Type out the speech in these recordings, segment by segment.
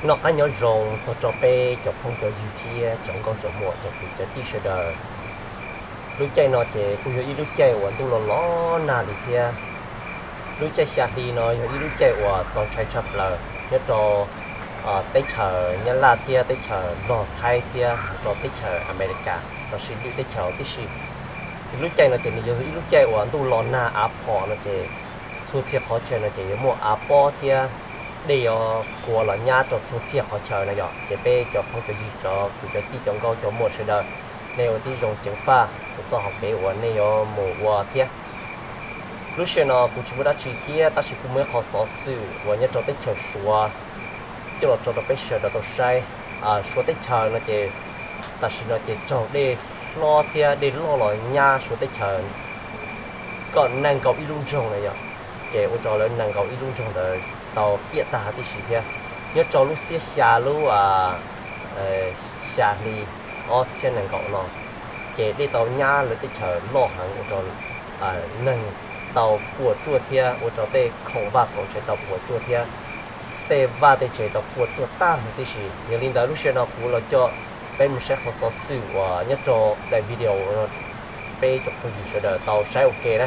Noj qab nyob zoo txog rau peb cov phooj cov ywg thiab cov nkauj cov muam cov kwv cov tij sawv daws. Lub caij no ces kuj yog ib lub caij uas ntuj los los nag li thiab. Lub caij xya hli no yog ib lub caij uas txaus ntshai tshaj plaws nyob rau teb chaws Nyab Laj thiab teb chaws Nplog, Thaib thiab mus rau teb chaws Amelikas los sis lwm teb chaws tib si. Lub caij no ces nws yog ib lub caij uas ntuj los nag av phom no ces txhua txhia qhov chaw no ces yuav muaj av pob thiab dej yuav kuav los nyab rau txhua txhia qhov chaw no yom. Ces peb cov phooj cov ywg cov kwv cov tij cov nkauj cov muam sawv daws, nej ua tib zoo ceev faj txhua txoj hauv kev uas nej yuav mus ua thiab. Lub sij hawm no kuv tsis muaj dab tsi thiab tab sis kuj muaj ib qho xov xwm uas nyob rau teb chaws Suav coj los tso rau peb sawv daws tau saib. Suav teb chaws no ces tam sim no ces raug dej hlob thiab dej loj los nyab Suav teb chaws kom nees nkaum ib lub nroog na yom. Ces ua rau lawv nees nkaum ib lub nroog ntawd tau piam tag tib si thiab. Nyob rau lub xiab xya lub xya hli ob txhiab nees nkaum no ces dej tau nyab lawv teb chaws loj heev ua rau neeg tau puas tsuaj thiab ua rau tej khoom vaj khoom tsev tau puas tsuaj thiab tej vaj tej tsev tau puas tsuaj tag huv tib si. Yog li ntawd lub sij hawm no kuv los coj peb mus saib qhov xov xwm uas nyob rau daim video no, peb tsoom phooj ywg sawv daws tau saib ua ke na.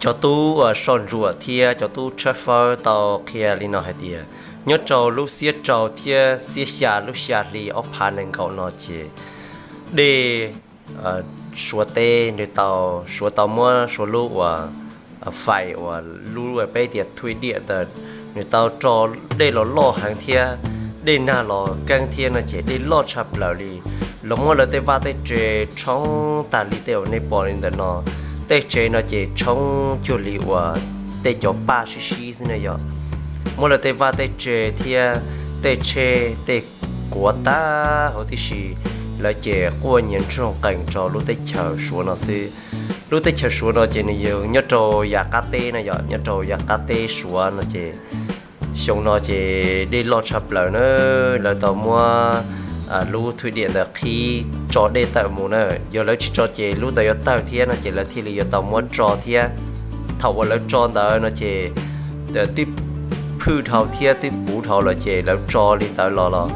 Cov tub soj ntsuam thiab cov tub tshawb fawb tau qhia li no hais tias nyob rau lub xiab rau thiab xiab xya lub xya hli ob phav nees nkaum no ces dej Suav teb nws tau, Suav tau muab Suav lub uas fais uas lub peb tias thui diam ntawd nws tau tso dej los loj heev thiab dej nag los keeb thiab no ces dej loj tshaj plaws li. Los muab lawv tej vaj tej tsev tshoob tag li tej uas nej pom li ntawm no. Tej tsev no ces tshoob cuag li uas tej cov paj sib sib xwb na yom. Muab lawv tej vaj tej tsev thiab tej tsheb tej kuav tag huv tib si. Lawv ces quaj nyias ntsoog qees rau lub teb chaws Suav no xwb. Lub teb chaws Suav no ces nws yog nyob rau yav qab teb na yom, nyob rau yav qab teb Suav no ces xyoo no ces dej loj tshaj plaws na. Lawv tau muab lub thui diam ntawd qhib tso dej tawm mus na. Yog lawv tsis tso ces lub ntawd yuav tawg thiab no ces lawv thiaj li yuav tau muab tso thiab. Thaum uas lawv tso ntawd no ces twb phwj dhau thiab twb puv dhau lawm ces lawv tso li ntawd los los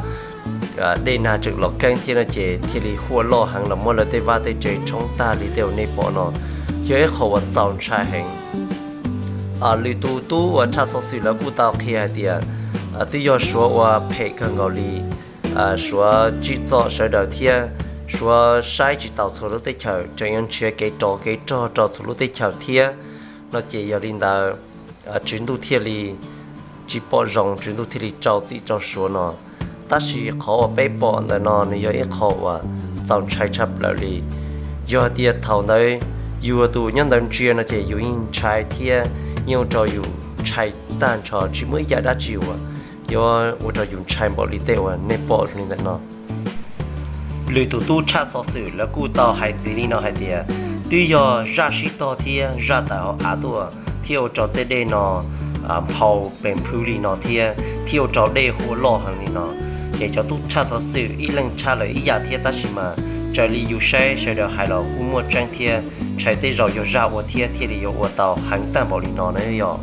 dej nag tseem los keeb thiab no ces thiaj li huaj loj heev los muab lawv tej vaj tej tsev tshoob tag li tej uas nej pom no. Yog ib qho uas txaus ntshai heev. Lwm tus tub uas tshaj xov xwm lawv kuj tau qhia hais tias twb yog Suav ua phem kawg nkaus li. Suav tsim txom sawv daws thiab Suav saib tsis taus txhua lub teb chaws, tseem yuav nrhiav kev rov kev rog rau txhua lub teb chaws thiab no ces yog li ntawd Tswv Ntuj thiaj li tsis pom zoo, Tswv Ntuj thiaj li rau txim rau Suav no. Tab sis qhov uas peb pom ntawm no nws yog ib qho uas txaus ntshai tshaj plaws li. Yog hais tias thaum ntawd yus tus nyob ntawd ntsia no ces yus yeej ntshai thiab yeej ua rau yus ntshai tag nrho, tsis muaj ib yam dab tsi uas yuav ua rau yus ntshai npaum li tej uas nej pom li ntawm no. Lwm tus tub tshaj xov xwm lawv kuj tau hais ntxiv li no hais tias twb yog zaj sib tog thiab zaj tawm hauv av tuaj thiaj ua rau tej dej no nphau pes nphwv li no thiab thiaj ua rau dej huaj loj heev li no. Ces cov tub tshaj xov xwm ib leeg tshaj lawm ib yam thiab tab sis mas raws li yus saib sawv daws hais los kuj muaj tseeb thiab ntshai tej zaum yog zaj ua thiab thiaj li yuav ua tau heev tag npaum li no na yom.